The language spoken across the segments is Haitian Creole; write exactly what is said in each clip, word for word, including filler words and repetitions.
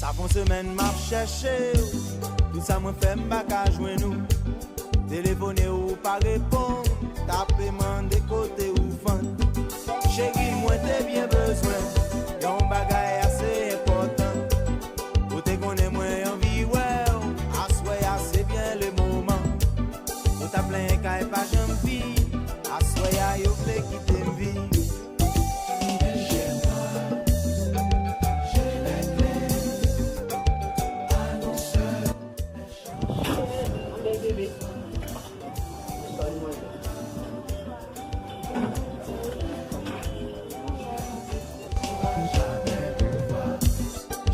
Sa fè yon semèn m ap chèche w, tout sa mwen fè m pa ka jwenn ou. Telefone ou pa reponn, tape mande kote ou fann. Cheri, mwen te byen bezwen yon bagay ase enpòtan. Ou te konnen mwen anvi wè w, aswè a se byen le moman. Ou t ap plenyen kay pa janm vin, aswè a yo vle kite m viv.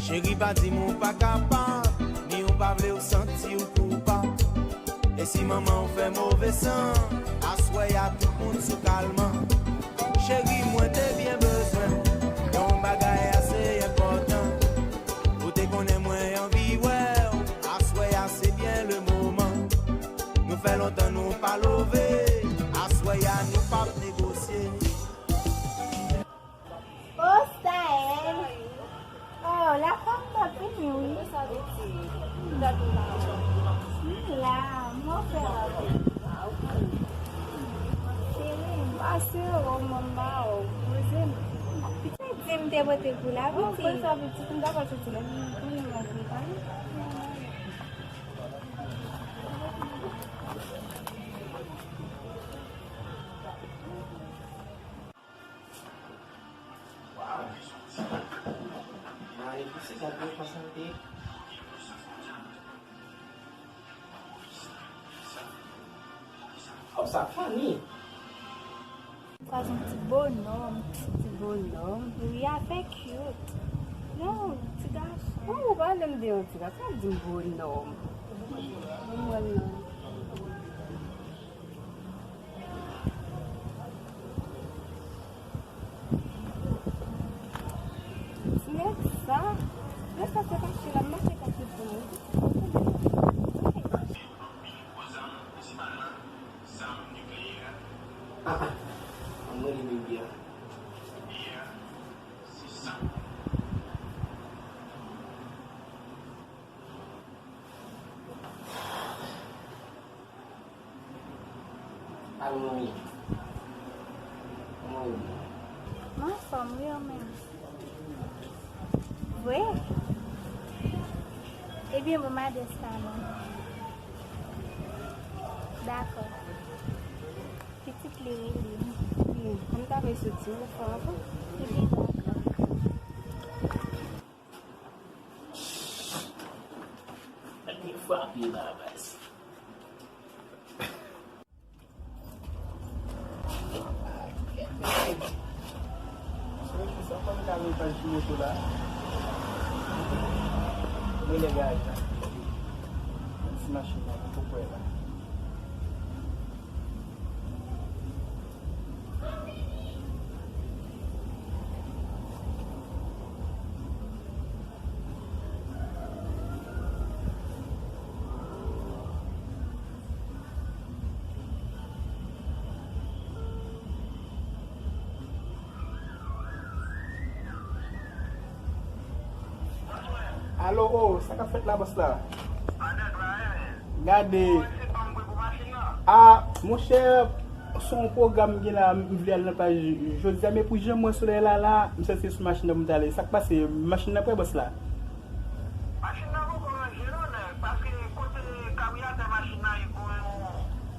Cheri, pa di m ou pa kapab, ni ou pa vle ou santi ou koupab. E si manman w fè move san, aswè a tout moun sou kalman. Cheri, mwen te byen bezwen yon bagay ase enpòtan. Ou te konnen mwen anvi wè w, aswè a se byen le moman. Nou fè lontan nou pa love, aswè a nou p ap negosye. Oh, Staël. Oh, la fanm t ap vini, wi. M la, m ofè avè. Cheri, m pase, oh, manman, oh, poze m. Pitit di m te pote pou la, pitit. Oh, konsa, pitit, m ta pral soti la, m konnen m ap prepare. Waw. Mari, kisa sa te konsa te? Oh, sa funny. Sa se yon ti bonòm, ti bonòm. Wi, avè cute. Non, ti gason. Oh, ou pale m de yon ti gason, ou di m bonòm. Mwen non. Ti nèg sa, nèg sa se kache la, m mache kache pou mwen. Ah, ah, ann rele bebe a. Alo, manmi. Kòman ou ye? M anfòm, wi, ou menm? Vre? Ebyen, bon, m adrès la non. Dakò. Pitit li rele m. Wi, m ta vle soti, m fè anfòm. Ebyen, dakò. Li frape nan baz. Sou ki sa, kòm ka gen paj sou moto la. Mwen lè garaj la. Menm si machin nan, m poko wè la. Alo, o, sa k ap fèt la, bòs la? Gade. A, monchè, se yon pwogram m gen la, m vle al nan plaj jodi a, men pou jan m wè solèy la, la, m santi se sou machin nan pou m t ale. Sa k pase? Machin nan prè, bòs la? Machin nan poko ranje non, nèg, paske kote kabriyatè machin nan ye, gon yon,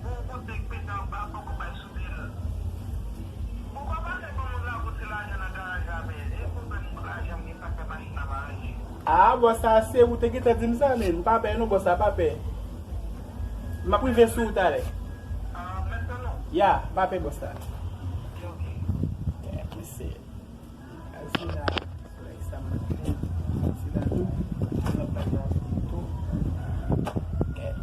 gon yon kote k pete anba, poko bay soudil. Poko pale ban moun lakou ti lajan nan garaj la, men e pwoblèm lajan m gen sa k fè machin nan pa ranje. A, bòs la, se ou te gentan di m sa, men m pa pè non, bòs la, pa pè. M ap rive sou ou talè. A, mentnan non? Ya, pa pè, bòs la. Ok, ok. Kèt, mesye. Al sila, solèy sa maten. Sila tou. Nan plaj la tou. Kèt.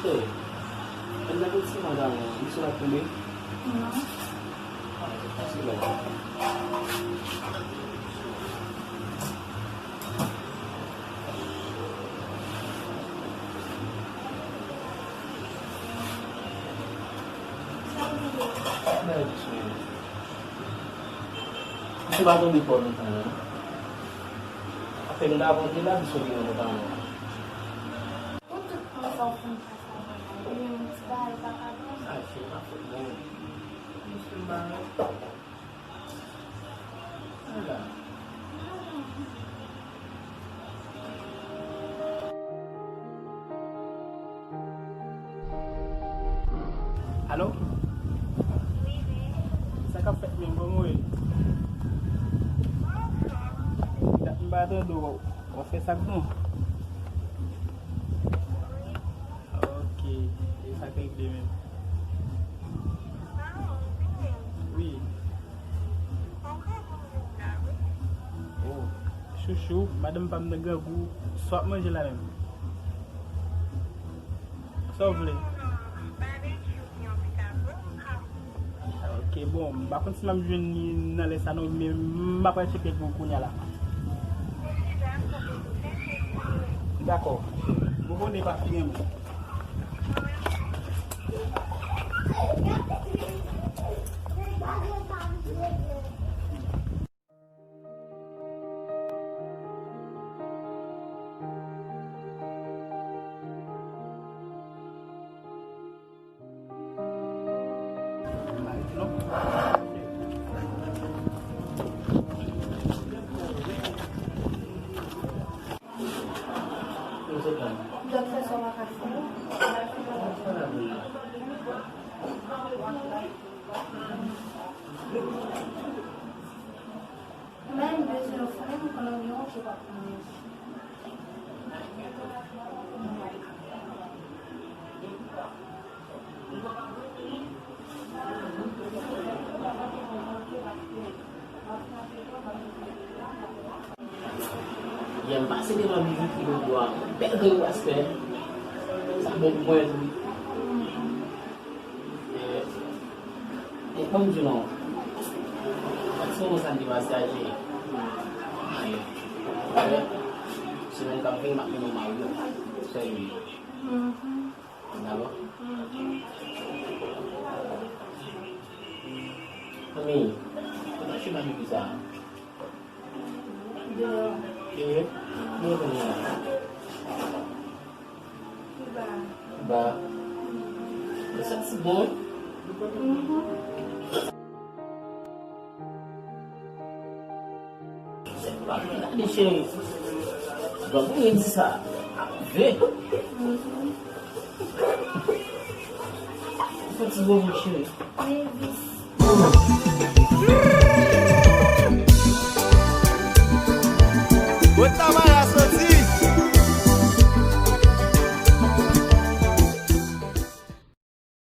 Cheri, ann nan ti madanm ou, misye pa tonbe? Non. Ah, se fasil la. Misye pa tonbe twò lontan non. Apre nou ta konte la, misye vin nan pantalon an. Pou tout tan sa w fin pase avè m, ou gen yon ti bagay ou pa ka di m? Sa se pa fòt mwen. Misye ba mwen. Ala. Alo? Sa k ap fèt menm? Kòman w ye? Dat m pa tande w. W ap fè sa k bon? Ok. E sa k regle menm? Wi. Oh, chouchou, madanm pa m nan grangou. Sa w ap manje la menm? Sa w vle? Ok, bon, m pa konn si m ap jwenn li nan lè sa non, men m ap al tcheke pou kounya la. Dakò. Bon, bon, pa gen moun. Men bezwen fre m konnen yon ki pa pou mwen. Yè m pase devan bizit ki nan bwa, bèl grenn pastè. Sa bon pou mwen tou. E, e, ban m di w non. Ti moman sa m te pase a, se, se, semèn k ap vini, m ap mennen w Mario. Sè li. Dakò? Anmwey, ou pa chita nan pi sa a? Ye, mwen konnen. Ba. Sa ti bon. Gade cheri. Bon, pou mwen di sa. Ve. Fò ti bon, cheri.